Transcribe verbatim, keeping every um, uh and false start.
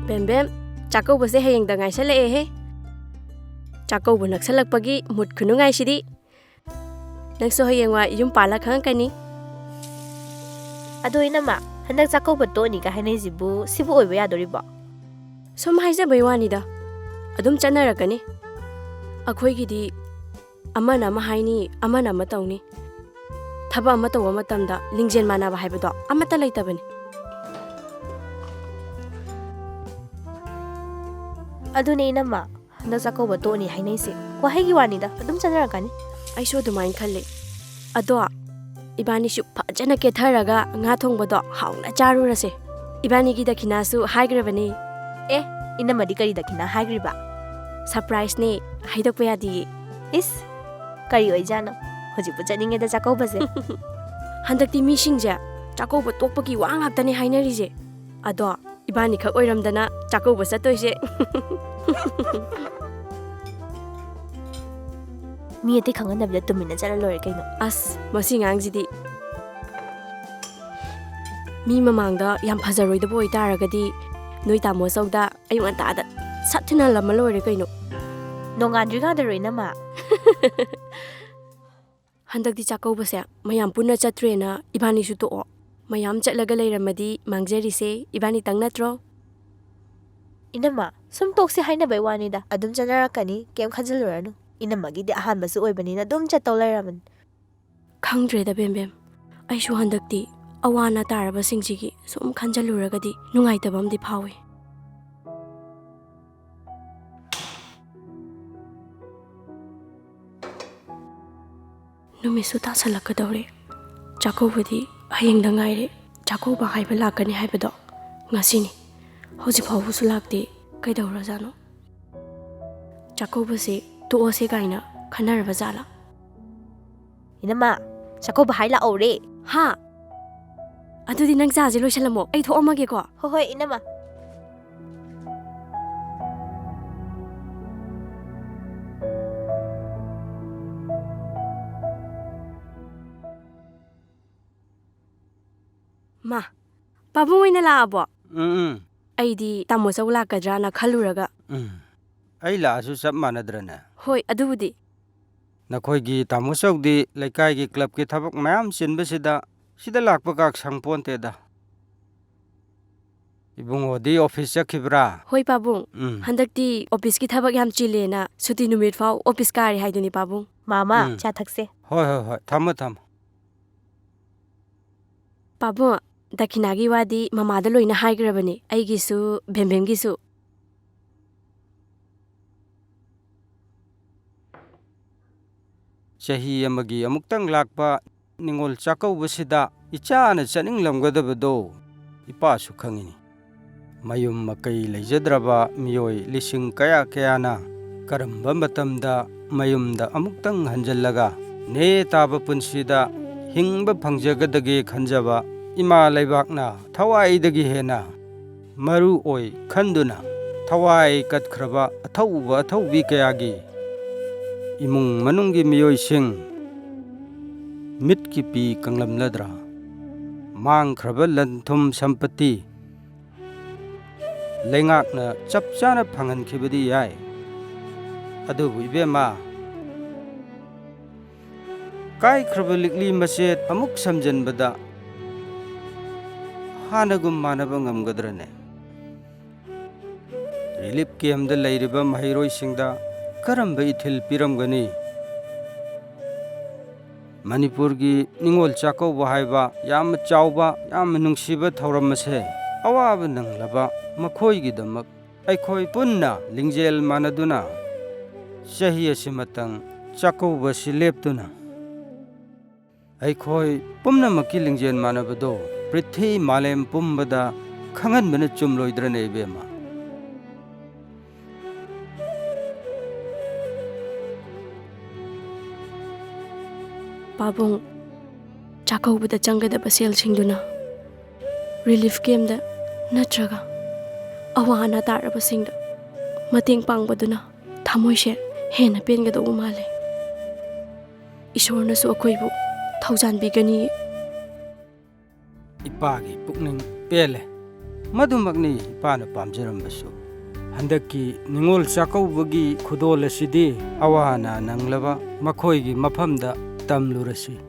ꯕꯦꯝꯕꯦꯝ, ꯆꯥꯛꯀꯧꯕꯁꯦ ꯍꯌꯦꯡꯗ ꯉꯥꯏꯁꯜꯂꯛꯑꯦꯍꯦ꯫ ꯆꯥꯛꯀꯧꯕ ꯅꯛꯁꯜꯂꯛꯄꯒꯤ ꯃꯨꯠ ꯈꯨꯅꯨꯡꯉꯥꯏꯁꯤꯗꯤ꯫ ꯅꯪꯁꯨ ꯍꯌꯦꯡꯋꯥꯏ ꯌꯨꯝ ꯄꯥꯜꯂ ꯈꯪꯉꯛꯀꯅꯤ꯫ ꯑꯗꯣ ꯏꯅꯝꯃ, ꯍꯟꯗꯛ ꯆꯥꯛꯀꯧꯕ ꯇꯣꯛꯑꯅꯤꯒ ꯍꯥꯏꯅꯩꯁꯤꯕꯨ, ꯁꯤꯕꯨ ꯑꯣꯏꯕ ꯌꯥꯗꯣꯔꯤꯕꯣ? ꯁꯨꯝ ꯍꯥꯏꯖꯕꯩ ꯋꯥꯅꯤꯗ, ꯑꯗꯨꯝ ꯆꯠꯅꯔꯛꯀꯅꯤ꯫ ꯑꯩꯈꯣꯏꯒꯤꯗꯤ ꯑꯃꯅ ꯑꯃ ꯍꯥꯏꯅꯤ, ꯑꯃꯅ ꯑꯃ ꯇꯧꯅꯤ꯫ ꯊꯕꯛ ꯑꯃ ꯇꯧꯕ ꯃꯇꯝꯗ ꯂꯤꯡꯖꯦꯜ ꯃꯥꯟꯅꯕ ꯍꯥꯏꯕꯗꯣ ꯑꯃꯠꯇ ꯂꯩꯇꯕꯅꯤ꯫ ꯑꯗꯨꯅꯦ ꯏꯅꯝꯃ, ꯍꯟꯗꯛ ꯆꯥꯛꯀꯧꯕ ꯇꯣꯛꯑꯅꯤ ꯍꯥꯏꯅꯩꯁꯦ ꯋꯥꯍꯩꯒꯤ ꯋꯥꯅꯤꯗ, ꯑꯗꯨꯝ ꯆꯠꯅꯔꯛꯀꯅꯤ꯫ ꯑꯩꯁꯨ ꯑꯗꯨꯃꯥꯏꯅ ꯈꯜꯂꯤ꯫ ꯑꯗꯣ ꯏꯕꯥꯅꯤꯁꯨ ꯐꯖꯅ ꯀꯦꯊꯔꯒ ꯉꯥ ꯊꯣꯡꯕꯗꯣ ꯍꯥꯎꯅ ꯆꯥꯔꯨꯔꯁꯦ꯫ ꯏꯕꯥꯅꯤꯒꯤ ꯗꯈꯤꯅꯥꯁꯨ ꯍꯥꯏꯈ꯭ꯔꯕꯅꯤ꯫ ꯑꯦ, ꯏꯅꯝꯃꯗꯤ ꯀꯔꯤ ꯗꯈꯤꯅꯥ ꯍꯥꯏꯈ꯭ꯔꯤꯕ? ꯁꯔꯄ꯭ꯔꯥꯏꯖꯅꯦ, ꯍꯥꯏꯗꯣꯛꯄ ꯌꯥꯗꯤꯌꯦ꯫ ꯏꯁ, ꯀꯔꯤ ꯑꯣꯏꯖꯥꯠꯅꯣ? ꯍꯧꯖꯤꯛꯄꯨ ꯆꯠꯅꯤꯡꯉꯦꯗ ꯆꯥꯛꯀꯧꯕꯁꯦ꯫ ꯍꯟꯗꯛꯇꯤ ꯃꯤꯁꯤꯡꯁꯦ ꯆꯥꯛꯀꯧꯕ ꯇꯣꯛꯄꯒꯤ ꯋꯥ ꯉꯥꯛꯇꯅꯦ ꯍꯥꯏꯅꯔꯤꯁꯦ꯫ ꯑꯗꯣ ꯏꯕꯥꯅꯤꯈꯛ ꯑꯣꯏꯔꯝꯗꯅ ꯆꯥꯛꯀꯧꯕ ꯆꯠꯇꯣꯏꯁꯦ꯫ ꯃꯤ ꯑꯇꯩ ꯈꯪꯍꯟꯗꯕꯤꯗ ꯇꯨꯃꯤꯟꯅ ꯆꯠꯂ ꯂꯣꯏꯔꯦ ꯀꯩꯅꯣ꯫ ꯑꯁ, ꯃꯁꯤ ꯑꯉꯥꯡꯁꯤꯗꯤ꯫ ꯃꯤ ꯃꯃꯥꯡꯗ ꯌꯥꯝ ꯐꯖꯔꯣꯏꯗꯕ ꯑꯣꯏꯇꯥꯔꯒꯗꯤ ꯅꯣꯏ ꯇꯥꯃꯣ ꯆꯧꯗ ꯑꯌꯨꯛ ꯉꯟꯇꯥꯗ ꯁꯠ ꯊꯤꯟꯍꯜꯂꯝꯃ ꯂꯣꯏꯔꯦ ꯀꯩꯅꯣ꯫ ꯅꯣꯡꯉꯥꯟꯗ꯭ꯔꯤꯀꯥꯟꯗꯔꯣ ꯏꯅꯝꯃ? ꯍꯟꯗꯛꯇꯤ ꯆꯥꯛꯀꯧꯕꯁꯦ ꯃꯌꯥꯝ ꯄꯨꯟꯅ ꯆꯠꯇ꯭ꯔꯦꯅ ꯏꯕꯥꯅꯤꯁꯨ ꯇꯣꯛꯑꯣ꯫ ꯃꯌꯥꯝ ꯆꯠꯂꯒ ꯂꯩꯔꯝꯃꯗꯤ ꯃꯥꯡꯖꯔꯤꯁꯦ ꯏꯕꯥꯅꯤꯇꯪ ꯅꯠꯇ꯭ꯔꯣ? ꯏꯅꯝꯃ, ꯁꯨꯝ ꯇꯣꯛꯁꯦ ꯍꯥꯏꯅꯕꯩ ꯋꯥꯅꯤꯗ꯫ ꯑꯗꯨꯝ ꯆꯠꯅꯔꯛꯀꯅꯤ, ꯀꯩꯝ ꯈꯟꯖꯤꯜꯂꯨꯔꯅꯨ꯫ ꯏꯅꯝꯃꯒꯤꯗꯤ ꯑꯍꯥꯟꯕꯁꯨ ꯑꯣꯏꯕꯅꯤꯅ ꯑꯗꯨꯝ ꯆꯠꯇꯧ ꯂꯩꯔꯕꯅꯤ꯫ ꯈꯪꯗ꯭ꯔꯦꯗ ꯕꯦꯝꯕꯦꯝ, ꯑꯩꯁꯨ ꯍꯟꯗꯛꯇꯤ ꯑꯋꯥ ꯑꯅꯥ ꯇꯥꯔꯕꯁꯤꯡꯁꯤꯒꯤ ꯁꯨꯝ ꯈꯟꯖꯤꯜꯂꯨꯔꯒꯗꯤ ꯅꯨꯡꯉꯥꯏꯇꯕ ꯑꯃꯗꯤ ꯐꯥꯎꯏ꯫ ꯅꯨꯃꯤꯠꯁꯨ ꯇꯥꯁꯜꯂꯛꯀꯗꯧꯔꯦ꯫ ꯆꯥꯛꯀꯧꯕꯗꯤ ꯍꯌꯦꯡꯗ ꯉꯥꯏꯔꯦ꯫ ꯆꯥꯛꯀꯧꯕ ꯍꯥꯏꯕ ꯂꯥꯛꯀꯅꯤ ꯍꯥꯏꯕꯗꯣ ꯉꯁꯤꯅꯤ꯫ ꯍꯧꯖꯤꯛ ꯐꯥꯎꯕꯁꯨ ꯂꯥꯛꯇꯦ꯫ ꯀꯩꯗꯧꯔꯖꯥꯠꯅꯣ? ꯆꯥꯛꯀꯧꯕꯁꯦ ꯇꯣꯛꯑꯁꯦ ꯀꯥꯏꯅ ꯈꯟꯅꯔꯕ ꯖꯥꯠꯂꯥ? ꯏꯅꯝꯃ, ꯆꯥꯛꯀꯧꯕ ꯍꯥꯏ ꯂꯥꯛꯍꯧꯔꯦ꯫ ꯍꯥ? ꯑꯗꯨꯗꯤ ꯅꯪ ꯆꯥꯁꯦ ꯂꯣꯏꯁꯜꯂꯝꯃꯣ, ꯑꯩ ꯊꯣꯛꯑꯝꯃꯒꯦꯀꯣ꯫ ꯍꯣꯏ ꯍꯣꯏ, ꯏꯅꯝꯃ꯫ ꯃꯥ, ꯄꯥꯕꯨꯡ ꯑꯣꯏꯅ ꯂꯥꯛꯑꯕꯣ? ꯎꯝ, ꯎꯝ꯫ ꯑꯩꯗꯤ ꯇꯥꯃꯣ ꯆꯧ ꯂꯥꯛꯀꯗ꯭ꯔꯥꯅ ꯈꯜꯂꯨꯔꯒ꯫ ꯎꯝ, ꯑꯩ ꯂꯥꯛꯑꯁꯨ ꯆꯞ ꯃꯥꯟꯅꯗ꯭ꯔꯅꯦ? ꯍꯣꯏ, ꯑꯗꯨꯕꯨꯗꯤ꯫ ꯅꯈꯣꯏꯒꯤ ꯇꯥꯃꯣ ꯆꯧꯗꯤ ꯂꯩꯀꯥꯏꯒꯤ ꯀ꯭ꯂꯕꯀꯤ ꯊꯕꯛ ꯃꯌꯥꯝ ꯆꯤꯟꯕꯁꯤꯗ ꯁꯤꯗ ꯂꯥꯛꯄꯒ ꯁꯪꯄꯣꯟꯇꯦꯗ꯫ ꯏꯕꯨꯡꯉꯣꯗꯤ ꯑꯣꯐꯤꯁ ꯆꯠꯈꯤꯕ꯭ꯔꯥ? ꯍꯣꯏ, ꯄꯥꯕꯨꯡ꯫ ꯎꯝ꯫ ꯍꯟꯗꯛꯇꯤ ꯑꯣꯐꯤꯁꯀꯤ ꯊꯕꯛ ꯌꯥꯝ ꯆꯤꯜꯂꯦꯅ ꯁꯨꯇꯤ ꯅꯨꯃꯤꯠ ꯐꯥꯎ ꯑꯣꯐꯤꯁ ꯀꯥꯔꯤ ꯍꯥꯏꯗꯨꯅꯤ, ꯄꯥꯕꯨꯡ꯫ ꯃꯥꯃ, ꯎꯝ꯫ ꯆꯥ ꯊꯛꯁꯦ꯫ ꯍꯣꯏ, ꯍꯣꯏ, ꯍꯣꯏ꯫ ꯊꯝꯃꯣ, ꯊꯝꯃꯣ꯫ ꯄꯥꯕꯨꯡ, ꯗꯈꯤꯅꯥꯒꯤ ꯋꯥꯗꯤ ꯃꯃꯥꯗ ꯂꯣꯏꯅ ꯍꯥꯏꯈ꯭ꯔꯕꯅꯤ, ꯑꯩꯒꯤꯁꯨ ꯕꯦꯝꯕꯦꯝꯒꯤꯁꯨ꯫ ꯆꯍꯤ ꯑꯃꯒꯤ ꯑꯃꯨꯛꯇꯪ ꯂꯥꯛꯄ ꯅꯤꯉꯣꯜ ꯆꯥꯛꯀꯧꯕꯁꯤꯗ ꯏꯆꯥꯅ ꯆꯠꯅꯤꯡꯂꯝꯒꯗꯕꯗꯣ ꯏꯄꯥꯁꯨ ꯈꯪꯏ꯫ ꯃꯌꯨꯝ ꯃꯀꯩ ꯂꯩꯖꯗ꯭ꯔꯕ ꯃꯤꯑꯣꯏ ꯂꯤꯁꯤꯡ ꯀꯌꯥ ꯀꯌꯥꯅ ꯀꯔꯝꯕ ꯃꯇꯝꯗ ꯃꯌꯨꯝꯗ ꯑꯃꯨꯛꯇꯪ ꯍꯟꯖꯤꯜꯂꯒ ꯅꯦ ꯇꯥꯕ ꯄꯨꯟꯁꯤꯗ ꯍꯤꯡꯕ ꯐꯪꯖꯒꯗꯒꯦ ꯈꯟꯖꯕ ꯏꯃꯥ ꯂꯩꯕꯥꯛꯅ ꯊꯋꯥꯏꯗꯒꯤ ꯍꯦꯟꯅ ꯃꯔꯨ ꯑꯣꯏ ꯈꯟꯗꯨꯅ ꯊꯋꯥꯏ ꯀꯠꯈ꯭ꯔꯕ ꯑꯊꯧꯕ ꯑꯊꯧꯕꯤ ꯀꯌꯥꯒꯤ ꯏꯃꯨꯡ ꯃꯅꯨꯡꯒꯤ ꯃꯤꯑꯣꯏꯁꯤꯡ ꯃꯤꯠꯀꯤ ꯄꯤ ꯀꯪꯂꯝꯂꯗ꯭ꯔꯥ? ꯃꯥꯡꯈ꯭ꯔꯕ ꯂꯟ ꯊꯨꯝ ꯁꯝꯄꯇꯤ ꯂꯩꯉꯥꯛꯅ ꯆꯞ ꯆꯥꯅ ꯐꯪꯍꯟꯈꯤꯕꯗꯤ ꯌꯥꯏ, ꯑꯗꯨꯕꯨ ꯏꯕꯦꯝꯃ, ꯀꯥꯏꯈ꯭ꯔꯕ ꯂꯤꯛꯂꯤ ꯃꯆꯦꯠ ꯑꯃꯨꯛ ꯁꯝꯖꯟꯕꯗ ꯍꯥꯟꯅꯒꯨꯝ ꯃꯥꯟꯅꯕ ꯉꯝꯒꯗ꯭ꯔꯅꯦ? ꯔꯤꯂꯤꯐ ꯀꯦꯝꯗ ꯂꯩꯔꯤꯕ ꯃꯍꯩꯔꯣꯏꯁꯤꯡꯗ ꯀꯔꯝꯕ ꯏꯊꯤꯜ ꯄꯤꯔꯝꯒꯅꯤ? ꯃꯅꯤꯄꯨꯔꯒꯤ ꯅꯤꯉꯣꯜ ꯆꯥꯛꯀꯧꯕ ꯍꯥꯏꯕ ꯌꯥꯝꯅ ꯆꯥꯎꯕ, ꯌꯥꯝꯅ ꯅꯨꯡꯁꯤꯕ ꯊꯧꯔꯝ ꯑꯁꯦ ꯑꯋꯥꯕ ꯅꯪꯂꯕ ꯃꯈꯣꯏꯒꯤꯗꯃꯛ ꯑꯩꯈꯣꯏ ꯄꯨꯟꯅ ꯂꯤꯡꯖꯦꯜ ꯃꯥꯟꯅꯗꯨꯅ ꯆꯍꯤ ꯑꯁꯤꯃꯇꯪ ꯆꯥꯛꯀꯧꯕ ꯑꯁꯤ ꯂꯦꯞꯇꯨꯅ ꯑꯩꯈꯣꯏ ꯄꯨꯝꯅꯃꯛꯀꯤ ꯂꯤꯡꯖꯦꯜ ꯃꯥꯟꯅꯕꯗꯣ ꯄ꯭ꯔꯤꯊꯤ ꯃꯥꯂꯦꯝ ꯄꯨꯝꯕꯗ ꯈꯪꯍꯟꯕꯅ ꯆꯨꯝꯂꯣꯏꯗ꯭ꯔꯅꯦ, ꯏꯕꯦꯝꯃ? ꯄꯥꯕꯨꯡ, ꯆꯥꯛꯀꯧꯕꯗ ꯆꯪꯒꯗꯕ ꯁꯦꯜꯁꯤꯡꯗꯨꯅ ꯔꯤꯂꯤꯐ ꯀꯦꯝꯗ ꯅꯠꯇ꯭ꯔꯒ ꯑꯋꯥ ꯑꯅꯥ ꯇꯥꯔꯕꯁꯤꯡꯗ ꯃꯇꯦꯡ ꯄꯥꯡꯕꯗꯨꯅ ꯊꯃꯣꯏꯁꯦ ꯍꯦꯟꯅ ꯄꯦꯟꯒꯗꯧꯕ ꯃꯥꯜꯂꯦ꯫ ꯏꯁꯣꯔꯅꯁꯨ ꯑꯩꯈꯣꯏꯕꯨ ꯊꯧꯖꯥꯟꯕꯤꯒꯅꯤ꯫ ꯏꯄꯥꯒꯤ ꯄꯨꯛꯅꯤꯡ ꯄꯦꯜꯂꯦ꯫ ꯃꯗꯨꯃꯛꯅꯤ ꯏꯄꯥꯅ ꯄꯥꯝꯖꯔꯝꯕꯁꯨ꯫ ꯍꯟꯗꯛꯀꯤ ꯅꯤꯉꯣꯜ ꯆꯥꯛꯀꯧꯕꯒꯤ ꯈꯨꯗꯣꯜ ꯑꯁꯤꯗꯤ ꯑꯋꯥ ꯑꯅꯥ ꯅꯪꯂꯕ ꯃꯈꯣꯏꯒꯤ ꯃꯐꯝꯗ ꯇꯝꯂꯨꯔꯁꯤ꯫